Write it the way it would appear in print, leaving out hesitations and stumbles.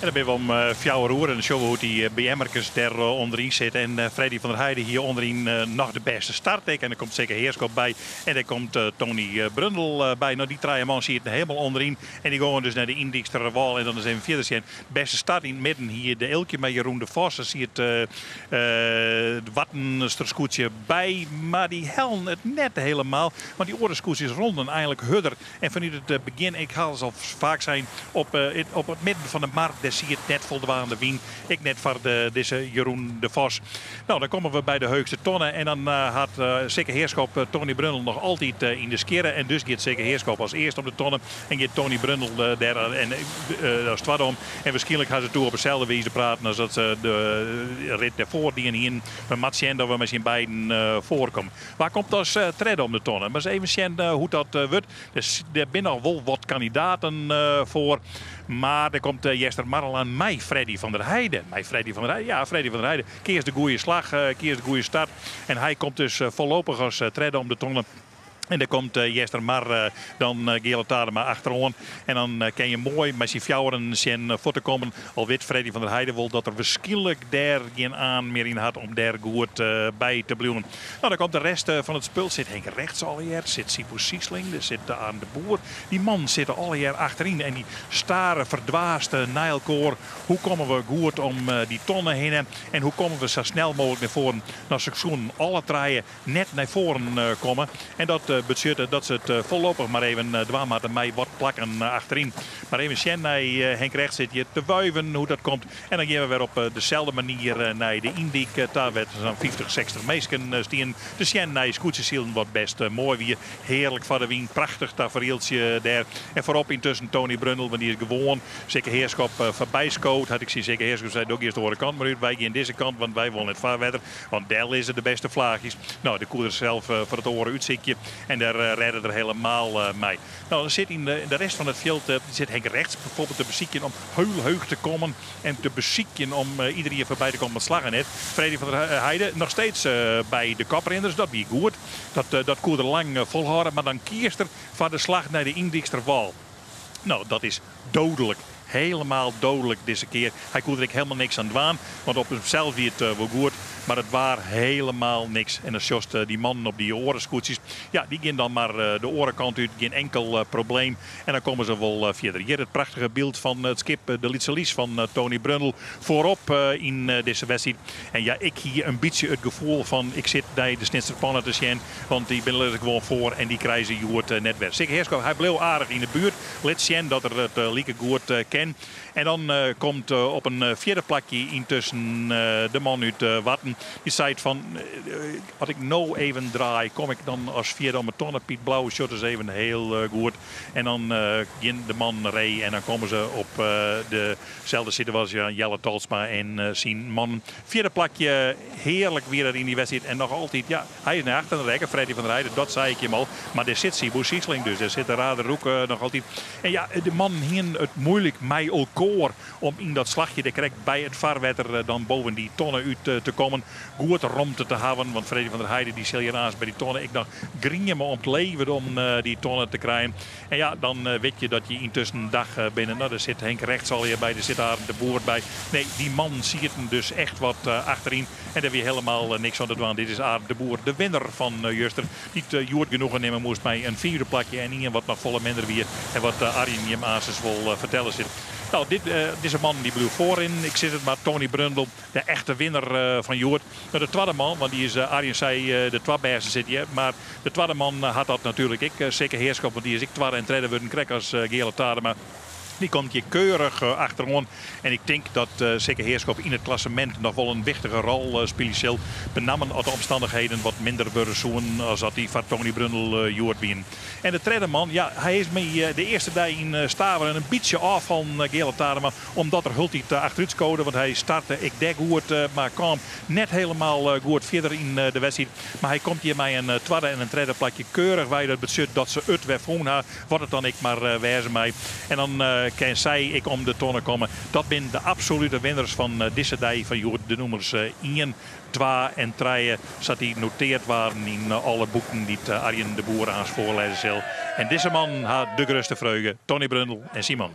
En dan binne we om 4 oere en dan sjogge we hoe't dy BM'erkes dêr ûnderyn sitte. En Freddy van der Heijden hie ûnderyn noch de bêste start ek. En der komt Sikke Heerschop by en der komt Tony Brundel by. No, dy trije man sieten helemaal ûnderyn. En dy gongen dus nei de Yndyksterwâl en dan ris even fierder sjen. Bêste start yn it midden hie de Eelkje mei Jeroen de Vos. Der siet Wartenster skûtsje by, mar dy hellen it net helemaal. Want dy oare skûtsjes rûnen einlik hurder. En fanút it begjin, ik ha al faak sein, op it midden fan de mar, dêr siet net foldwaande wyn. Ek net foar dizze Jeroen de Vos. No, dan komme we by de heechste tonne en dan hat Sikke Heerschop Tony Brundel noch altyd yn de skjirre. En dus giet Sikke Heerschop as earste om de tonne en giet Tony Brundel dêr as twadde om. En wierskynlik ha se doe op deselde wize praten as dat se de rit dêrfoar dien hienen. We moatte sjen dat we mei syn beiden foarkomme. Wa komt as tredde om de tonne? Mar ris even sjen hoe't dat wurdt. Der binne noch wol wat kandidaten foar. Mar der komt Jester Marrelaan mei Freddy van der Heijden. Mei Freddy van der Heijden. Ja, Freddy van der Heijden. Keas de goede slach, keas de goede start. En hy komt dus foarlopich as tredde om de tonne. En der komt Jester Mar dan Geale Tadema achteroan. En dan kin je moai mei syn fjouweren sjen fuort te kommen. Al wit Freddy van der Heijden wol dat er wierskynlik dêr gjin aan mear yn hat om dêr goed by te bliuwen. No, dan komt de rest fan it spul. Sit Henk Regts allegear, sit Sipo Siesling, der sit Arend de Boer. Dy mannen sitte allegear achteryn en dy stare ferdwaasd nei elkoar. Hoe komme we goed om dy tonne hinne en hoe komme we sa snel mooglik nei foaren? No, se soenen alle trije net nei foaren komme. En dat betsjutte dat se it foarlopich mar even dwaan moatte mei wat plakken achteryn. Mar even sjen nei Henk Regts sit hjir te wuiven hoe't dat komt. En dan gean we wer op deselde manier nei de Yndyk ta, wêr't sa'n 50, 60 minsken stienen te sjen nei skûtsjesilen, wat bêst moai wie. Hearlik foar de wyn, prachtich taferieltsje dêr. En foarop yntusken Tony Brundel, want dy is gewoan Sikke Heerschop foarby skood. Hat ik tsjin Sikke Heerschop sein, do giest de oare kant mar út, wy gean dizze kant, want wy wolle net farwetter, want dêr lizze de bêste flaachjes. No, dêr koe er sels foar it oare útsykje en dêr rêde er helemaal mei. No, dan sit yn de rest fan it fjild sit Henk Regts bijvoorbeeld te besykjen om hiel heech te kommen en te besykjen om iderien foarby te kommen, mar slagge net. Freddy van der Heijden noch steeds by de koprinners, dat wie goed. Dat koe er lang folhâlde, mar dan kiest er foar de slach nei de Yndyksterwâl. No, dat is dodelijk. Helemaal dodelijk dizze kear. Hy koe der ek helemaal niks oan dwaan, want op himsels wie it wol goed, mar it waar helemaal niks. En dan sjochst dy mannen op dy oare skûtsjes, ja, dy gean dan mar de oare kant út, gjin enkel probleem. En dan komme se wol fierder. Hjir it prachtige byld fan it skip de Lytse Lys fan Tony Brundel foarop yn dizze wedstriid. En ja, ik hie in bytsje it gefoel fan ik sit nei de Snitser Panne te sjen, want dy binne der gewoan foar en dy krije se hjoed net wer. Sikke Heerschop, hy bleau aardich yn de buert. Lit sjen dat er it like goed kin. En dan komt op in fjirde plakje yntusken de man út Warten. Dy seit fan, as ik no even draai, kom ik dan as fjirde om 'e tonne. Piet Blauw sjocht dus even hiel goed. En dan gean de man ree en dan komme se op deselde situaasje Jelle Tolsma en syn mannen. Fjirde plakje, hearlik wie dat yn dy wedstriid. En noch altyd, ja, hy is nei achteren rekke, Freddy van der Heijden, dat sei ik jim al. Mar dêr sit Siebo Siesling dus, dêr sit de Rader Roek noch altyd. En ja, de mannen hienen it muoilik mei elkoar om yn dat slachje dêr krekt by it farwetter dan boven dy tonne út te kommen. Goed romte te hawwen, want Freddy van der Heijden dy sil hjir aanst by dy tonne ek noch grieme om it leven om dy tonne te krijen. En ja, dan wit je dat je yntusken in dag binne. No, dêr sit Henk Regts allegear by, dêr sit Arend de Boer by. Nee, dy mannen sieten dus echt wat achteryn. En dêr wie helemaal niks oan te dwaan. Dit is Arend de Boer, de winner fan juster. Dy't hjoed genoegen nimme moast mei in fiifde plakje en ien wat noch folle minder wie. En wat Arjen jim aansens wol fertelle sil. No, dizze man dy bliuwt foarrinnen. Ik sis it mar, Tony Brundel, de echte winner fan hjoed. No, de twadde man, want dy is, Arjen sei, de twa bêste sit hjir. Mar de twadde man hat dat natuerlik ek, Sikke Heerschop, want dy is ek twadde en tredde wurden, krekt as Geale Tadema. Dy komt hjir keurich achteroan. En ik tink dat Sikke Heerschop yn it klassemint noch wol in wichtige rol spylje sil. Benammen as de omstannichheden wat minder wurde soenen as dat dy foar Tony Brundel hjoed wienen. En de tredde man, ja, hy is my de earste dei yn Staveren in bytsje ôffallen, Geale Tadema, omdat er hieltyd achterút skode. Want hy starte ek dêr goed, mar kaam net helemaal goed fierder yn de wedstriid. Mar hy komt hjir mei in twadde en in tredde plakje keurich wei. Dat betsjut dat se it wer fûn ha, wat it dan ek mar wêze mei. En dan kin sy ek om de tonne komme. Dat binne de absolute winners fan dizze dei fan hjoed. De nûmers ien, twa en trije, sa't dy noteard waarden yn alle boeken dy't Arjen de Boer aanst foarlêze sil. En dizze mannen ha de grutste freuge, Tony Brundel en Simon.